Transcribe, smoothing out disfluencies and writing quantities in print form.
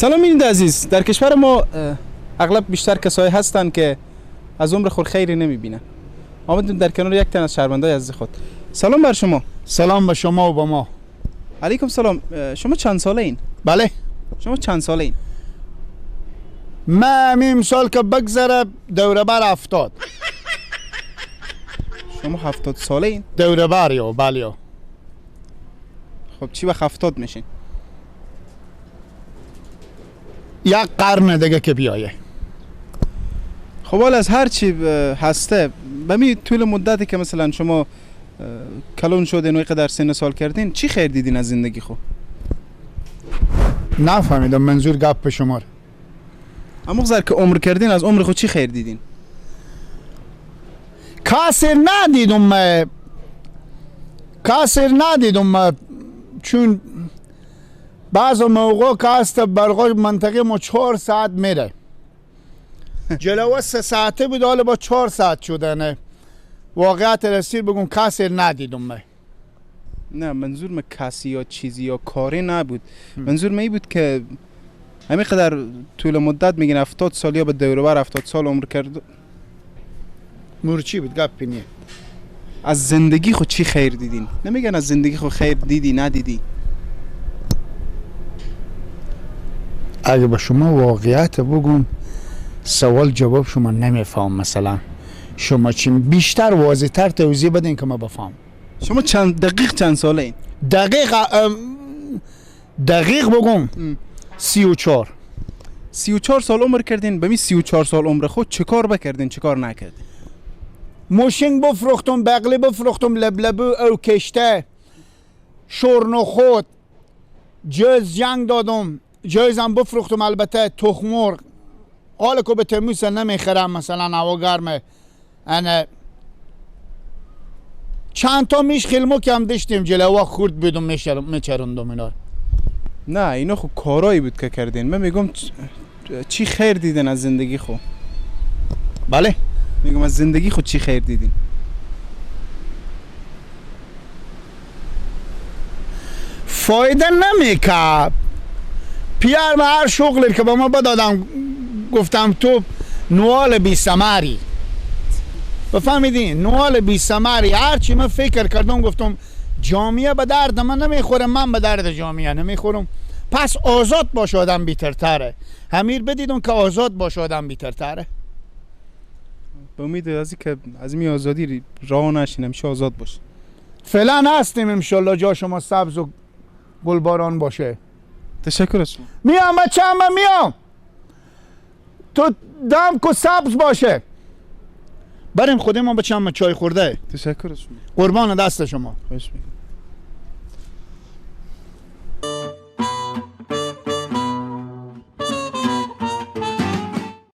سلام بیننده عزیز، در کشور ما اغلب بیشتر کسایی هستند که از عمر خود خیری نمیبینن. آمدیم در کنار یک تن از شهروندای عزیز خود. سلام بر شما. سلام به شما و به ما. علیکم سلام. شما چند ساله این؟ بله. شما چند ساله این؟ من امسال که بگذره دوره بر 70. شما 70 ساله این؟ دوره بر یا بله. خب چی وقت 70 میشین؟ یک قرن دیگه که بیایه. خب حالا از هر چی هسته به می طول مدتی که مثلا شما کلون شدین و اینقدر سن سال کردین، چی خیر دیدین از زندگی خود؟ نفهمیدم منظور گپ شما. اما زر که عمر کردین از عمر خود چی خیر دیدین؟ کسی ندیدم، کسی ندیدم، چون بعض موقع که هست برقای منطقه ما 4 ساعت میره، جلوه 3 ساعته بود، حالا با 4 ساعت شدنه. واقعیت رسید بگم کسی ندیدم من. نه منظور من کسی یا چیزی یا کاری نبود، منظور من این بود که همین قدر طول مدت میگن 70 سال یا به دوره بر 70 سال عمر کرد. مورچی بود گپی نیه. از زندگی خود چی خیر دیدین؟ نمیگن از زندگی خود خیر دیدی ندیدی؟ اگه با شما واقعیت بگم سوال جواب شما نمیفهم. مثلا شما چی بیشتر واضح تر توضیح بدین که ما بفهم. شما چند دقیق چند ساله این؟ دقیق بگم 34. 34 سال عمر کردین. به می 34 سال عمر خود چه کار بکردین چه کار نکردین؟ موشین بفروختم، بغلی بفروختم، لبلبو او کشته، شورنو خود، جز جنگ دادم، جایزم بفروختم، البته تخم مرغ حالا که به ترموس نمیخرم، مثلا هوا گرمه. انا چند تا میش خیلمو که هم داشتیم جلوه خورد بودم میچرندم اینا. نه اینا خب کارایی بود که کردین. من میگم چی خیر دیدن از زندگی خود؟ بله میگم از زندگی خود چی خیر دیدین؟ فایده نمیکرد. پیر من هر شغلی که با ما بدادم گفتم تو نوال بی ثمری، بفهمیدین؟ نوال بی ثمری. هرچی من فکر کردم گفتم جامعه به درد من نمیخورم، من به درد جامعه نمیخورم، پس آزاد باش آدم بیترتره. همیر بدیدم که آزاد باش آدم بیترتره. به امید از که از می آزادی راه نشین، همیشه آزاد باش. فعلا هستیم انشالله، جا شما سبز و گلباران باشه. تشکر از شما. میام بچه هم میام، تو دم که سبز باشه. بریم خودمون بچه هم چای خورده. تشکر از شما. قربان دست شما. خوش میگم.